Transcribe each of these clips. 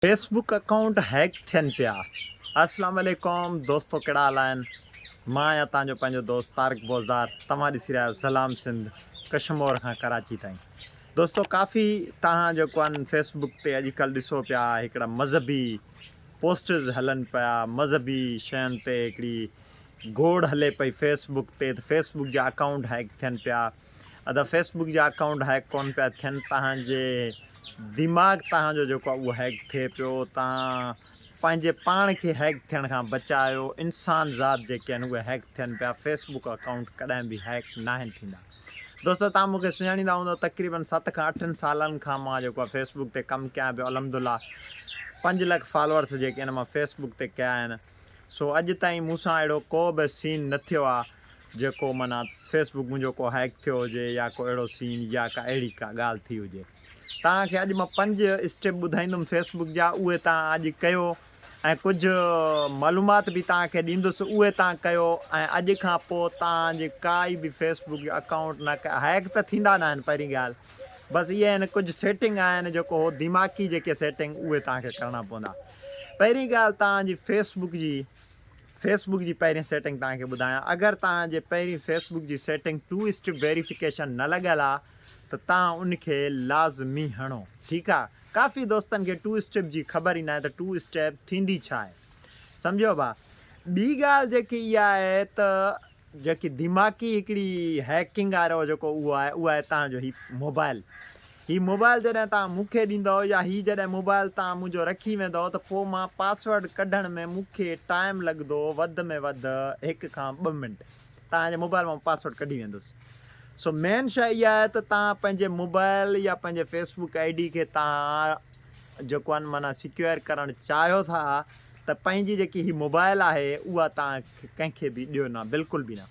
Facebook account هيڪ ٿين پيا. اسلام عليڪم دوستو ڪهڙا حال آهن مان آهيان توهان جو پنهنجو دوست طارق بوزدار توهان ڏسي رهيا آهيو سلام سنڌ ڪشمور کان ڪراچي تائين دوستو ڪافي توهان جيڪو آهن فيسبوڪ تي اڄڪلهه ڏسو پيا هڪڙا مذهبي پوسٽز هلن پيا مذهبي شين تي هڪڙي گوڙ هلي پئي فيسبوڪ تي ته فيسبوڪ جا اڪائونٽ هيڪ ٿين پيا ادا فيسبوڪ جا اڪائونٽ هيڪ ڪون پيا ٿين تهان جي دماغ تهان جو جيڪو آهي اهو هيڪ ٿئي پيو تهان پنهنجي پاڻ کي هيڪ ٿيڻ کان بچايو انسان ذات جيڪي آهن اهي هيڪ ٿين پيا فيسبوڪ اڪائونٽ ڪڏهن به هيڪ ناهن ٿيندا دوستو تهان مون کي سڃاڻيندا هوندو تقريبن ست کان اٺن سالن کان مان جيڪو آهي فيسبوڪ تي ڪم ڪيان پيو الحمدلله پنج لک فالوورس جيڪي آهن مان فيسبوڪ تي ڪيا آهن سو اڄ تائين مون سان اهڙو ڪو به سين نه ٿيو آهي جيڪو معنيٰ فيس بڪ منهنجو ڪو هيڪ ٿيو هجي يا ڪو اهڙو سين يا ڪا اهڙي ڪا ڳالهه ٿي هجي. توهان کي اڄ مان پنج اسٽيپ ٻڌائيندم فيس بڪ جا اهي توهان اڄ ڪيو ۽ ڪجهه معلومات به توهان کي ڏيندس اهي توهان ڪيو ۽ اڄ کان پوء توهان جي ڪائي به فيس بڪ جو اڪائونٽ نه هيڪ ته ٿيندا نه آهن پهرين ڳالهه بس اهي آهن ڪجهه سيٽنگ آهن جيڪو هو دماغي جيڪي سيٽنگ اهي توهان کي ڪرڻا پوندا پهرين ڳالهه توهان جي فيس بڪ جي فيس بڪ جي پهرين سيٽنگ توهان کي ٻڌايان اگر توهان جي پهرين فيس بڪ جي سيٽنگ ٽو اسٽيپ ويريفڪيشن نه لڳل آ ته توهان ان کي لازمي هڻو ٺيڪ آ ڪافي دوستن کي ٽو اسٽيپ جي خبر ئي ناهي ته ٽو اسٽيپ ٿيندي ڇا آهي سمجهيو ڀا ٻي ڳالهه جيڪي اها آهي ته جيڪي دماغي هڪڙي هيڪنگ وارو جيڪو اهو آهي اهو آهي توهان جو هي موبائل. هي موبائل جڏهن توهان مون کي ڏيندؤ يا هي جڏهن موبائل توهان منهنجو رکي ويندؤ ته پوء مان پاسورڊ ڪڍڻ ۾ مون کي ٽائيم لڳندو وڌ ۾ وڌ هڪ کان ٻه منٽ توهان جي موبائل مان پاسورڊ ڪڍي ويندس. سو مين شيء اها آهي ته توهان پنهنجي موبائل يا پنهنجي فيسبوڪ I D کي توهان جيڪو آهن معنيٰ سيڪيور ڪرڻ چاهيو ٿا ته پنهنجي جيڪي هي موبائل آهي اها توهان ڪنهن کي به ڏيو نه بلڪل به نه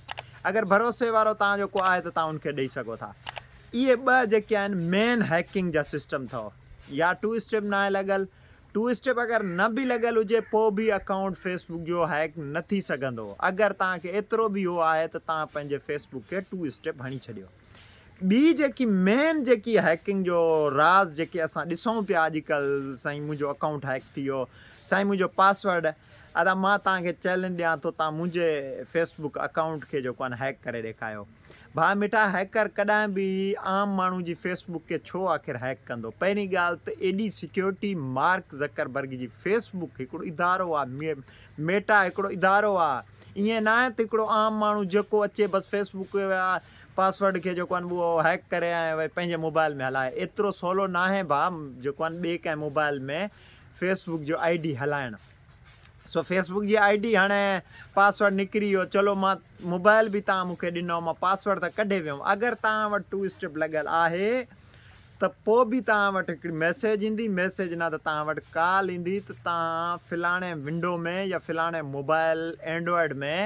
اگر ڀروسي وارو توهان جو ڪو آهي ته توهان ان کي ڏئي سگهو ٿا اهي ٻه جيڪي آهن مين هيڪنگ جا سسٽم اٿو يا ٽو اسٽيپ ناهي لڳل ٽو اسٽيپ اگر نه به لڳل هجي پوء به اڪائونٽ فيسبوڪ جو هيڪ نه ٿي سگهندو اگر توهان کي ايترو به اهو آهي ته توهان پنهنجي فيسبوڪ کي ٽو اسٽيپ هڻي ڇڏيو ٻي جيڪي مين جيڪي هيڪنگ جو راز جيڪي اسان ڏسون پيا اڄڪلھ سائين منهنجو اڪائونٽ هيڪ ٿي ويو سائين منهنجو پاسورڊ ادا مان توهان کي چئلينج ڏيان ٿو توهان منهنجي فيسبوڪ اڪائونٽ کي جيڪو آهي هيڪ ڪري ڏيکايو ڀاء مٺا هيڪر ڪڏهن به عام ماڻهو جي فيسبوڪ کي ڇو آخر هيڪ ڪندو پهرين ڳالهه ته ايڏي سيڪيورٽي مارڪ زڪربرگ جي فيسبوڪ هڪڙو ادارو آهي ميٽا هڪڙو ادارو آهي ائين ناهي ته هڪڙو عام ماڻهو جيڪو اچي بس فيسبوڪ پاسورڊ کي جيڪو آهن اهو هيڪ ڪري ۽ وري پنهنجي موبائل ۾ هلائي ايترو سولو ناهي ڀاء جيڪو آهن ٻئي ڪنهن موبائل ۾ فيسبوڪ جو I D هلائڻ سو فيسبوڪ جي I D هاڻي پاسورڊ نڪري ويو چلو مان موبائل به تان مونکي ڏنو مان پاسورڊ ته ڪڍي ويم اگر تان وٽ ٽو اسٽيپ لڳل آهي ته پوء به توهان وٽ هڪڙي ميسيج ايندي، ميسيج نه ته توهان وٽ ڪال ايندي ته توهان فلاڻي ونڊو ۾ يا فلاڻي mobile Android ۾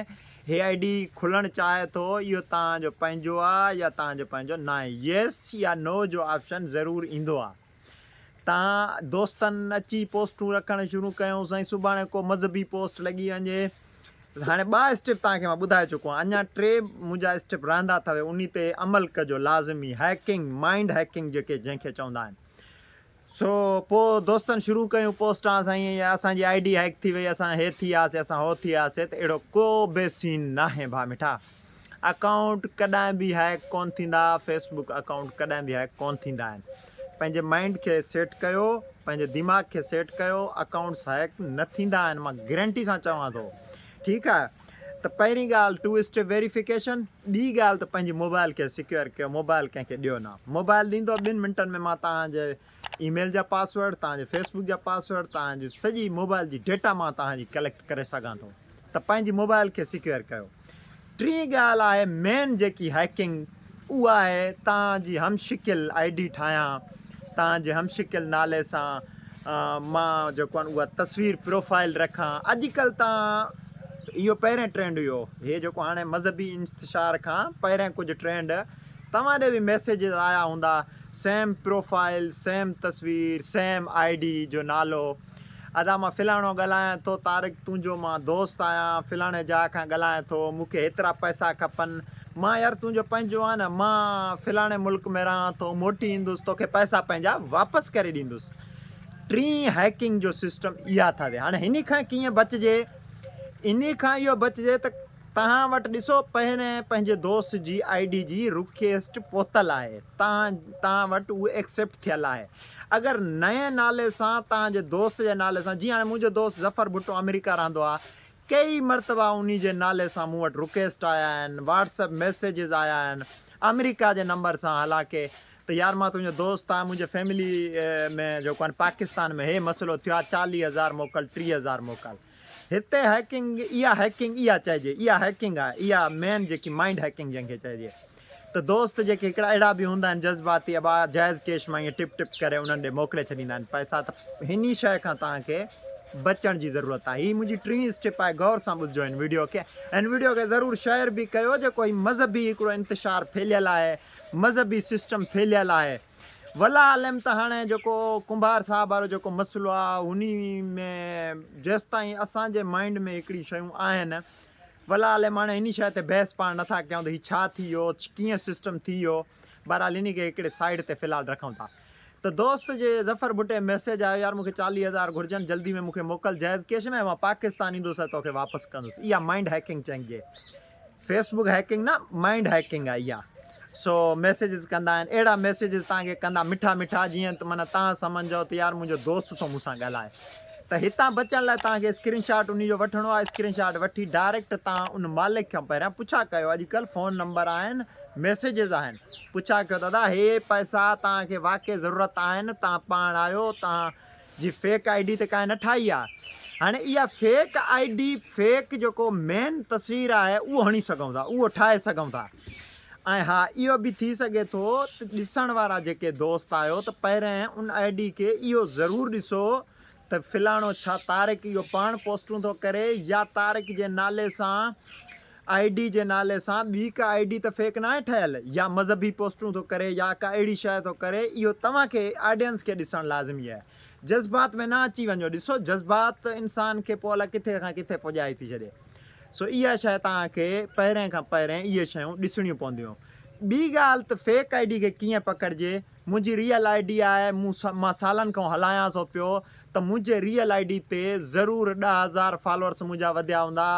he I D کلڻ چاهي ٿو اهو توهان جو پنهنجو آ يا توهان جو پنهنجو ناهي يس يا نو جو آپشن ضرور ايندو آ توهان دوستن اچي پوسٽون رکڻ شروع ڪيون سائين سڀاڻي ڪو مذهبي پوسٽ لڳي وڃي هاڻي ٻه اسٽيپ توهان کي مان ٻڌائي چڪو آهيان اڃا ٽي منهنجا اسٽيپ رهندا اٿوي انهي تي عمل ڪجو لازمي هيڪنگ مائنڊ هيڪنگ جيڪي جنهن کي چوندا آهن سو پو دوستن شروع ڪيون پوسٽان سائين اسان جي I D هيڪ ٿي وئي اسان هي ٿي وياسي اسان هو ٿي وياسي ته اهڙو ڪو به سين ناهي ڀا مٺا اڪائونٽ ڪڏهن به هيڪ ڪون ٿيندا فيسبوڪ اڪائونٽ ڪڏهن به هيڪ ڪون ٿيندا آهن پنهنجي مائنڊ کي سيٽ ڪيو پنهنجي دماغ کي سيٽ ڪيو اڪائونٽس هيڪ نه ٿيندا آهن مان گرنٽي سان چوان ٿو ٺيڪ آهي ته پهرين ڳالهه ٽو اسٽيپ ويريفڪيشن ٻي ڳالهه ته پنهنجي موبائل کي سيڪيور ڪيو موبائل ڪنهن کي ڏيو نه موبائل ڏيندو ٻن منٽن ۾ مان توهان جي اي ميل جا پاسورڊ توهان جي فيسبوڪ جا پاسورڊ توهان جي سڄي موبائل جي ڊيٽا مان توهان جي ڪليڪٽ ڪري سگهان ٿو ته پنهنجي موبائل کي سيڪيور ڪيو. ٽين ڳالهه آهي مين جيڪي هيڪنگ اها آهي توهان جي هم شڪل I D ٺاهيان توهان جي هم شڪل نالي سان مان جيڪو آهي اها تصوير پروفائل رکان اڄڪلهه توهان اهو پهرين ٽرينڊ هيو هي جيڪو هاڻي مذهبي انتشار کان پهرين ڪجهه ٽرينڊ توهان ڏي به ميسيجز آيا هوندا سيم پروفائل سيم تصوير سيم I D جو نالو ادا مان فلاڻو ڳالهايان ٿو طارق تنهنجو مان دوست آهيان فلاڻي جاء کان ڳالهايان ٿو مون کي هيترا پئسا کپن مان يار تنهنجو پنهنجو آهيان نه مان فلاڻي ملڪ ۾ رهان ٿو موٽي ايندس توکي پئسا پنهنجا واپس ڪري ڏيندس. ٽين هيڪنگ جو سسٽم اها ٿا ٿئي. هاڻي هن کان ڪيئن بچجي؟ انهي کان اهو بچجي ته توهان وٽ ڏسو پهرين پنهنجي دوست جي I D جي رڪيسٽ پهتل آهي توهان توهان وٽ اهو ايڪسيپٽ ٿيل آهي اگر نئين نالي سان توهان جي دوست جي نالي سان جيئن هاڻي منهنجو دوست ظفر ڀٽو آمريڪا رهندو آهي ڪيئي مرتبا انهي جي نالي سان مون وٽ رڪيسٽ آيا آهن واٽس ايپ ميسيجز آيا آهن آمريڪا جي نمبر سان حالانڪه ته يار مان تنهنجو دوست آهيان منهنجي فيملي ۾ جيڪو آهي پاڪستان ۾ هي مسئلو ٿيو آهي 40 هزار موڪل 30 هزار موڪل هتي هيڪنگ اها هيڪنگ اها چئجي اها هيڪنگ آهي اها مين جيڪي مائنڊ هيڪنگ جنهن کي چئجي ته دوست جيڪي هڪڙا اهڙا به هوندا آهن جذباتي ابا جائز ڪيش مان ائين ٽپ ٽپ ڪري انهن ڏي موڪلي ڇڏيندا آهن پئسا ته هن ئي شيء کان توهان کي بچڻ جي ضرورت آهي هي منهنجي ٽين اسٽيپ آهي غور سان ٻڌجو هن ويڊيو کي هن ويڊيو کي ضرور شيئر به ڪيو جيڪو هي مذهبي هڪڙو انتشار ڦهليل آهي مذهبي سسٽم ڦهليل آهي. والله عالم ته هاڻي جيڪو ڪنڀار صاحب وارو جيڪو مسئلو آ انهي ۾ جيستائين اسان جي مائنڊ ۾ هڪڙي شيون آهن والله عالم هاڻي انهي شيء تي بحث پاڻ نٿا ڪيون ته هي ڇا ٿي ويو ڪيئن سسٽم ٿي ويو بهرحال انهي کي هڪڙي سائيڊ تي في الحال رکون ٿا ته دوست جي ظفر ڀٽي ميسيج آيو يار مونکي 40 هزار گهرجن جلدي ۾ مونکي موڪل جهز ڪيش ۾ مان پاڪستان ايندس ته توکي واپس ڪندس اها مائنڊ هيڪنگ چئجي. فيس بڪ هيڪنگ نه مائنڊ هيڪنگ آهي اها سو ميسيجز ڪندا آهن اهڙا ميسيجز توهان کي ڪندا مٺا مٺا جيئن ته معنيٰ توهان سمجهو ته يار منهنجو دوست ٿو مون سان ڳالهائي ته هتان بچڻ لاء توهان کي اسڪرين شاٽ انهي جو وٺڻو آهي اسڪرين شاٽ وٺي ڊائريڪٽ توهان ان مالڪ کان پهريان پڇا ڪيو اڄڪلهه فون نمبر آهن ميسيجز آهن پڇا ڪيو دادا هي پئسا توهان کي واقعي ضرورت آهن توهان پاڻ آهيو توهان جي فيڪ I D ته ڪانهن نه ٺاهي آ هاڻي اها فيڪ I D fake جيڪو مين تصوير آهي اهو هڻي سگهون ٿا اهو ٺاهي سگهون ٿا ۽ ها اهو به ٿي سگهي ٿو ته ڏسڻ وارا جيڪي دوست آهيو ته پهرين ان I D کي اهو ضرور ڏسو ته فلاڻو ڇا طارق اهو پاڻ پوسٽون ٿو ڪري يا طارق جي نالي سان I D جي نالي سان ٻي ڪا I D ته فيڪ ناهي ٺهيل يا مذهبي پوسٽون ٿو ڪري يا ڪا اهڙي شيء ٿو ڪري اهو توهان کي آڊينس کي ڏسڻ لازمي آهي جذبات ۾ نه اچي وڃو ڏسو جذبات انسان کي پوء الائي ڪٿي کان ڪٿي پڄائي ٿي ڇڏي سو اها شيء توهان کي پهرين کان پهرين اهي شيون ڏسڻيون پونديون ٻي ڳالهه ته فيڪ I D کي ڪيئن پڪڙجي منهنجي ريئل I D آهي مون مان سالن کان هلايان ٿو پيو ته منهنجي ريئل I D تي ضرور 10,000 فالوورس منهنجا وڌيا هوندا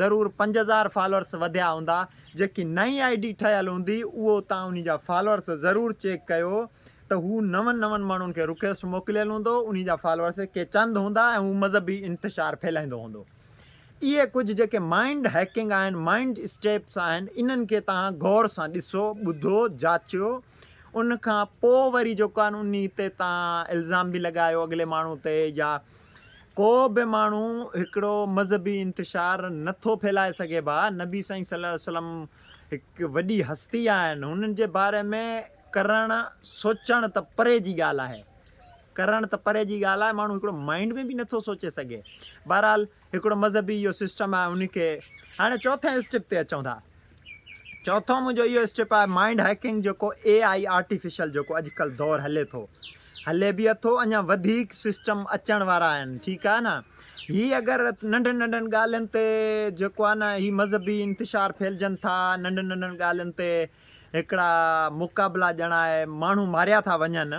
ضرور 5000 فالوورس وڌيا هوندا جيڪي نئين I D ٺهيل هوندي اهو تان انهي جا فالوورس ضرور چيڪ ڪيو ته هو نون نون ماڻهن کي رڪويسٽ موڪليل هوندو انهي جا فالوورس ڪي چند هوندا ۽ هو مذهبي انتشار ڦهلائيندو هوندو اهي ڪجهه جيڪي مائنڊ هيڪنگ آهن مائنڊ اسٽيپس آهن انهن کي توهان غور سان ڏسو ٻڌو جاچيو ان کان پو وري جيڪو آهي انهي تي توهان الزام به لڳايو اڳلي ماڻهو تي يا ڪو به ماڻهو هڪڙو مذهبي انتشار نه ٿو ڦهلائي سگهي ڀاء نبي سائين صلي الله عليه وسلم هڪ وڏي هستي آهن هنن جي باري ۾ ڪرڻ سوچڻ ته پري جي ڳالهه آهي ڪرڻ ته پري جي ڳالهه آهي ماڻهو هڪڙو مائنڊ ۾ به نه ٿو سوچي سگهي بهرحال هڪڙو مذهبي اهو سسٽم آهي ان کي هاڻي چوٿين اسٽيپ تي اچون ٿا چوٿون منهنجو اهو اسٽيپ آهي مائنڊ هيڪنگ جيڪو اي آئي آرٽيفيشل جيڪو اڄڪلهه دور هلي ٿو هلي به اٿو اڃا وڌيڪ سسٽم اچڻ وارا آهن ٺيڪ آهي نه هي اگر ننڍن ننڍن ڳالهين تي جيڪو آهي نه هي مذهبي انتشار ڦهلجن ٿا ننڍن ننڍن ڳالهين تي هڪڙا مقابلا ڄڻائي ماڻهو ماريا ٿا وڃن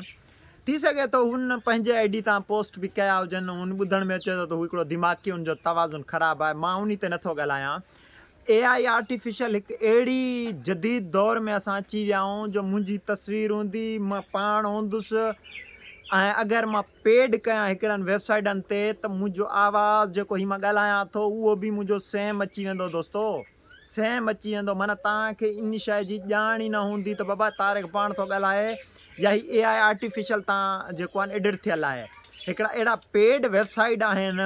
ٿي سگهي ٿو هن پنهنجي I D تان پوسٽ به ڪيا هجن هن ٻڌڻ ۾ اچي ٿو ته هو هڪڙو دماغي هن جو توازن خراب آهي مان انهي تي نٿو ڳالهايان اي آئي آرٽيفيشل هڪ اهڙي جديد دور ۾ اسان اچي ويا آهيون جو منهنجي تصوير هوندي مان پاڻ هوندس ۽ اگر مان پيڊ ڪيان هڪڙن ويب سائيٽن تي ته منهنجو آواز جيڪو هي مان ڳالهايان ٿو اهو به منهنجو سيم اچي ويندو دوستو سيم اچي ويندو معنيٰ توهان کي ان شيء جي ڄاڻ ئي نه هوندي ته بابا طارق پاڻ ٿو ڳالهائي يا هي اي آئي آرٽيفيشل تان جيڪو آهي ايڊٽ ٿيل آهي هڪڙا اهڙا پيڊ ويب سائيٽ آهن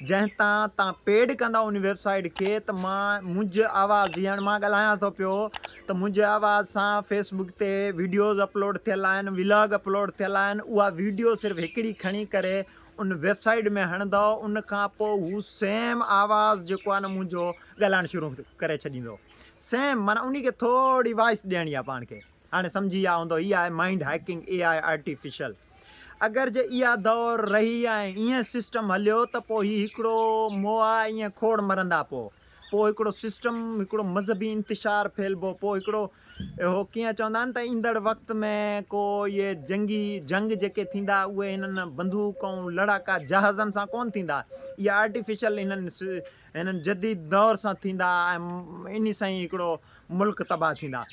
جنهن تان تان پيڊ ڪندا ان ويب سائيٽ کي ته مان منهنجي آواز جي هاڻي مان ڳالهايان ٿو پيو ته منهنجي آواز سان فيس بڪ تي ويڊيوز اپلوڊ ٿيل آهن ولاگ اپلوڊ ٿيل آهن اها ويڊيو صرف هڪڙي کڻي ڪري ان ويب سائيٽ ۾ هڻندو ان کان پوء هو سيم آواز جيڪو آهي نه منهنجو ڳالهائڻ شروع ڪري ڇڏيندو سيم معنيٰ انهي کي ٿوري وائس ڏيڻي آهي پاڻ کي هاڻي سمجهي ويا هوندو هي آهي مائنڊ هيڪنگ اي آء آرٽيفيشل اگر جي اها دور رهي ۽ ائين سسٽم هليو ته پوء هي هڪڙو موئا ائين کوڙ مرندا پوء پوء هڪڙو سسٽم هڪڙو مذهبي انتشار ڦهلبو پوء هڪڙو اهو ڪيئن چوندا آهن ته ايندڙ وقت ۾ ڪو اهي جنگي جنگ جيڪي ٿيندا اهي هنن بندوق ۽ لڙاڪا جهازن سان ڪونه ٿيندا اهي آرٽيفيشل هنن هنن جديد دور سان ٿيندا ۽ انهي سان ئي هڪڙو ملڪ تباهه ٿيندا.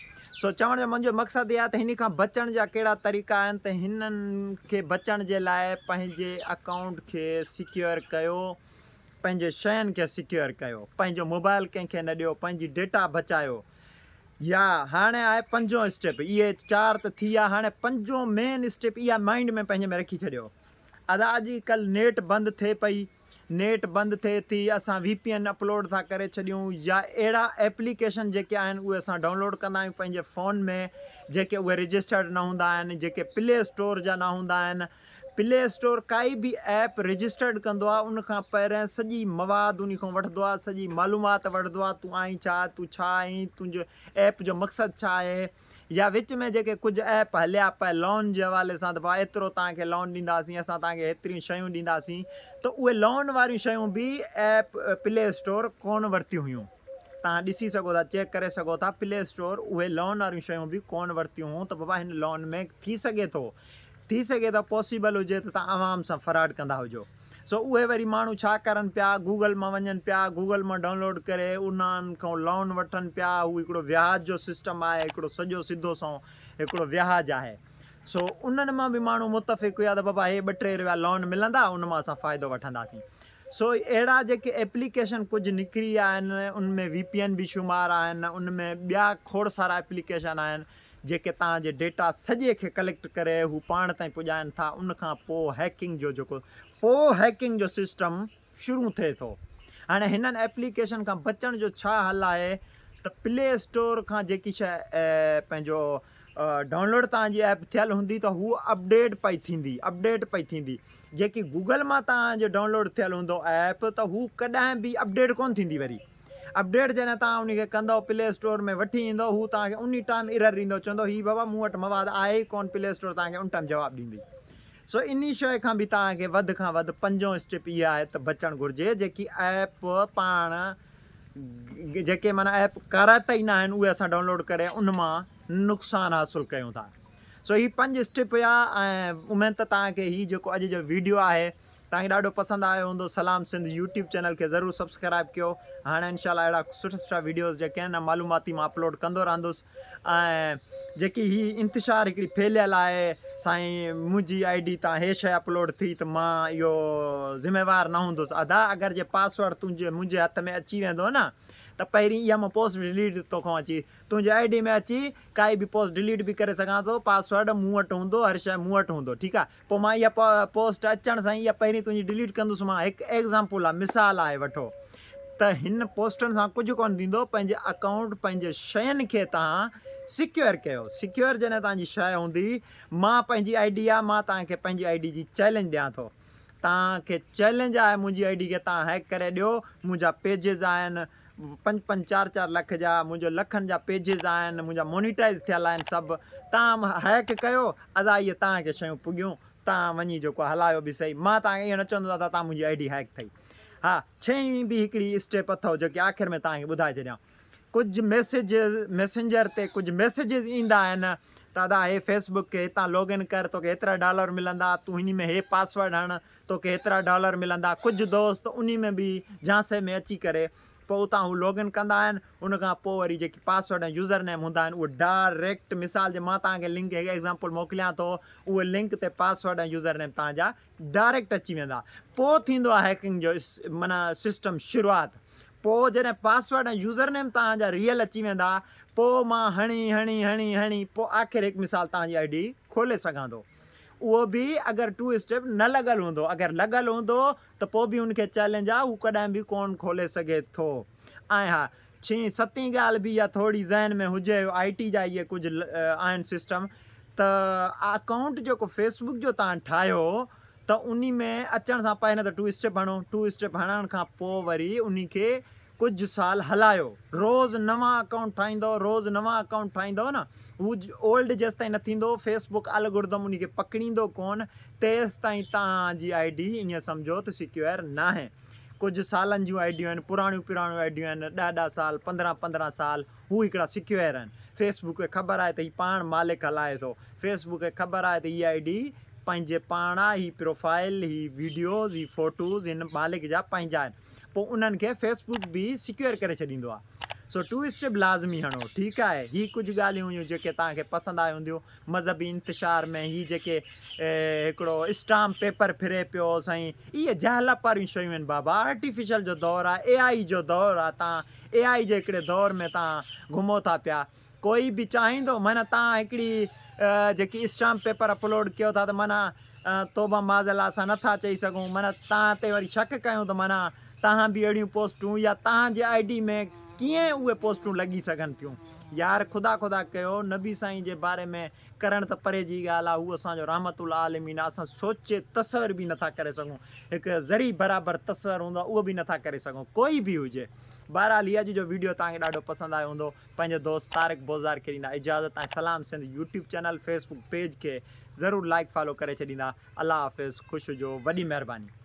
سو چوڻ جو منهنجو مقصد اهي آهي ته هني کان بچڻ جا ڪهڙا طريقا آهن ته هنن کي بچڻ جي لاء پنهنجي اڪائونٽ کي سيڪيور ڪيو پنهنجي شين کي سيڪيور ڪيو پنهنجو موبائل ڪنهن کي نه ڏيو پنهنجي ڊيٽا بچايو يا هاڻي آهي پنجون اسٽيپ اهي چار ته ٿي ويا هاڻي پنجون مين اسٽيپ اها مائنڊ ۾ پنهنجي ۾ رکي ڇڏيو ادا اڄ ڪلهه نيٽ بند ٿئي پئي نيٽ بند ٿئي ٿي اسان وي پي اين اپلوڊ ٿا ڪري ڇڏيون يا اهڙا ايپليڪيشن جيڪي آهن اهي اسان ڊائونلوڊ ڪندا آهيون پنهنجي فون ۾ جيڪي اهي رجسٽرڊ نه هوندا آهن جيڪي پلي اسٽور جا نه هوندا آهن پلي اسٽور ڪائي به ايپ رجسٽرڊ ڪندو آهي ان کان پهرين سڄي مواد ان کان وٺندو آهي سڄي معلومات وٺندو آهي تون آهين ڇا تون ڇا آهين تنهنجو ايپ جو مقصد ڇا آهي يا وچ ۾ جيڪي ڪجهه ايپ هليا پئي لون جي حوالي سان ته ڀاء ايترو توهان کي لون ڏينداسين اسان توهان کي هيتريون شيون ڏينداسين ته اهي لون واريون شيون به ايپ پلي اسٽور ڪونه ورتيون هيون توهان ڏسي سگهو ٿا چيڪ ڪري سگهو ٿا پلي اسٽور اهي لون واريون شيون به ڪونه ورتيون هيون ته بابا هن لون ۾ ٿي سگهي ٿو ٿي سگهي ٿو پاسيبل هجي ته توهان عوام سان فراڊ ڪندا هجو سو اهي وري ماڻهو ڇا ڪرن پيا گوگل مان وڃن پيا گوگل مان ڊائونلوڊ ڪري انهن کان لون وٺن پيا هو هڪڙو وياج جو سسٽم آهي هڪڙو سڄو سڌو سنئون هڪڙو وياج آهي سو انهن مان به ماڻهو متفق هيا ته بابا هي ٻه ٽي رويا لون ملندا ان مان اسان فائدو وٺنداسين سو اهڙا جيڪي ايپليڪيشن ڪجهه نڪري ويا آهن ان ۾ وي پي اين به شمار آهن ان ۾ ٻيا کوڙ سارا ايپليڪيشن آهن جيڪي توهان جي ڊيٽا سڄي کي ڪليڪٽ ڪري هو پاڻ تائين پڄائن ٿا ان کان پوء هيڪنگ جو جيڪو پوء هيڪنگ جو سسٽم شروع ٿئي ٿو هاڻي هنن ايپليڪيشن کان بچڻ جو ڇا حل آهي ته پلي اسٽور کان جيڪي شيء پنهنجو ڊائونلوڊ توهان جي ايپ ٿيل هوندي ته هو اپڊيٽ پئي ٿيندي اپڊيٽ پئي ٿيندي جيڪي گوگل مان توهان جو ڊائونلوڊ ٿيل هوندو ايپ ته هو ڪڏهن به اپڊيٽ ڪونه ٿيندي وري اپڊيٽ جڏهن توهان ان کي ڪندؤ پلي اسٽور ۾ وٺي ايندؤ هو توهان کي انهي ٽائيم ايرر ڏيندو چوندو هي بابا مون وٽ مواد آهي ئي ڪون پلي اسٽور توهان کي ان ٽائيم جواب ڏيندي سو انهي شيء کان به توهان کي وڌ کان وڌ پنجون اسٽيپ اها آهي ته بچڻ گهرجي جيڪي ايپ پاڻ جيڪي معنيٰ ايپ ڪارائتا ئي نه آهن اهي اسان ڊائونلوڊ ڪري ان مان نقصان حاصل ڪيون ٿا سو هي پنج اسٽيپ هيا ۽ اميد ته توهان کي هي جيڪو اڄ جو ويڊيو آهي توهان کي ڏاڍو پسند آيو هوندو سلام سنڌ يوٽيوب چينل کي ضرور سبسڪرائب ڪيو هاڻي انشاء الله اهڙا سٺا سٺا ويڊيوز جيڪي آهن معلوماتي مان اپلوڊ ڪندو رهندس ۽ جيڪي هي انتشار هڪڙي ڦهليل آهي سائين منهنجي I D تان هي شي اپلوڊ ٿي ته مان اهو ذميوار نه هوندس ادا اگر جي پاسورڊ تنهنجي منهنجي هٿ ۾ اچي ويندو نه ته پهرين اها مان پوسٽ ڊليٽ توکان اچي تنهنجي I D ۾ اچي ڪائي به پوسٽ ڊليٽ به ڪري سگهان ٿو پاسورڊ مون وٽ هوندو هر شي مون وٽ هوندو ٺيڪ آهي پوء مان اها پوسٽ اچڻ سان ئي اها پهرين تنهنجي ڊليٽ ڪندس مان هڪ ايگزامپل آهي مثال آهي وٺو ته هن پوسٽن سان ڪجهه ڪونه ٿيندو پنهنجي اڪائونٽ پنهنجي شين کي توهان سيڪيور ڪيو سيڪيور جڏهن توهان جي شيء هوندي مان پنهنجي I D آهي مان توهان کي پنهنجي I D جي چئلينج ڏيان ٿو توهان کي چئلينج آهي منهنجي I D کي توهان هيڪ ڪري ڏيو منهنجا پيجز آهن پنج پنج چار چار لک جا منهنجو لکن جا پيجز آهن منهنجا مونيٽائز ٿيل آهن سڀ توهان هيڪ ڪيو ادا اهي توهان کي شيون پڳيون توهان وڃي جيڪو هلايو به سهي مان توهان کي اهو نه چوندس ادا توهان منهنجي I D hack ٿئي ها ڇهين به هڪڙي اسٽيپ اٿو جيڪي آخر ۾ توهان کي ٻڌائي ڇڏيان ڪجهه ميسيجز ميسنجر تي ڪجهه ميسيجز ايندا آهن ته ادا هي فيس بڪ کي هتان لاگ ان ڪر توکي هيترا ڊالر ملندا تون هني ۾ هي پاسورڊ هڻ توکي هيترا ڊالر ملندا ڪجهه دوست انهي ۾ به جهانسي ۾ اچي ڪري پوء اتان هو لاگ ان ڪندا آهن ان کان پوء وري جيڪي پاسورڊ ۽ يوزر نيم هوندا آهن اهي ڊاريڪٽ مثال جي مان توهان کي لنڪ هڪ ايگزامپل موڪليان ٿو اهي لنڪ تي پاسورڊ ۽ يوزر نيم توهان جا ڊاريڪٽ اچي ويندا پوء ٿيندو آهي هيڪنگ جو معنيٰ سسٽم شروعات پوء جڏهن پاسورڊ ۽ يوزر نيم توهان جا ريئل اچي ويندا پوء مان هڻي هڻي هڻي هڻي پوء آخر هڪ مثال توهان جي I D کولي سگهان ٿو اهو به اگر ٽو اسٽيپ نه لڳل هوندو اگر لڳل هوندو ته پوء به ان کي چئلينج آ هو ڪڏهن به ڪون کولي سگهي ٿو ۽ ها ڇهين ستين ڳالهه به اها ٿوري ذهن ۾ هجي آء ٽي جا اهي ڪجهه آهن سسٽم ته اڪائونٽ جيڪو فيس بڪ جو تان ٺاهيو ته انهي ۾ اچڻ سان پهرين ته ٽو اسٽيپ هڻو ٽو اسٽيپ هڻڻ کان پوء وري انهي کي ڪجهه سال هلايو روز نوان اڪائونٽ ٺاهيندو روز نوان اڪائونٽ ٺاهيندو نه هو اولڊ جيستائين نه ٿيندو فيس بڪ الگوردم انهي کي پڪڙيندو ڪون تيستائين توهان جي I D ائين سمجهو ته سيڪيور ناهي ڪجهه سالن جون آئي ڊيون آهن پراڻيون پراڻيون آئي ڊيون آهن ڏهه ڏهه سال پندرهن پندرهن سال هو هڪڙا سيڪيور آهن. فيس بڪ کي خبر آهي ته هي پاڻ مالڪ هلائي ٿو. فيس بڪ کي خبر آهي ته هي I D پنهنجي پاڻ آهي، هي پروفائيل، هي ويڊيوز، هي فوٽوز هن مالڪ جا پنهنجا آهن. پوء انهن کي فيس بڪ به سيڪيور ڪري ڇڏيندو آهي. سو ٽو اسٽيپ لازمي هڻو. ٺيڪ آهي. هي ڪجهه ڳالهيون هيون جيڪي توهان کي پسند آيون هونديون. مذهبي انتشار ۾ هي جيڪي هڪڙو اسٽامپ پيپر ڦري پيو سائين اهي جهالپ واريون شيون آهن بابا آرٽيفيشل جو دور آهي اي آئي جو دور آهي تان اي آئي جي هڪڙي دور ۾ تان گهمو ٿا پيا ڪوئي به چاهيندو معنيٰ تان هڪڙي جيڪي اسٽامپ پيپر اپلوڊ ڪيو ٿا ته معنيٰ توبه معاذ الله اسان نٿا چئي سگهون معنيٰ تان تي وري شڪ ڪيون ته معنيٰ تان به اهڙيون پوسٽون يا تان جي I D ۾ ڪيئن اهي پوسٽون لڳي سگهن ٿيون يار خدا خدا ڪيو نبي سائين جي باري ۾ ڪرڻ ته پري جي ڳالهه آ هو اسان جو رحمت اللعالمين آ اسان سوچي تصور به نٿا ڪري سگهون هڪ ذري برابر تصور هوندو آ اهو به نٿا ڪري سگهون ڪوئي به هجي بهرحال هي اڄ جو ويڊيو توهان کي ڏاڍو پسند آيو هوندو پنهنجي دوست طارق بوزدار کي ڏيندا اجازت ۽ سلام Sindh YouTube channel Facebook page کي ضرور لائيڪ فالو ڪري ڇڏيندا الله حافظ خوش هجو وڏي مهرباني.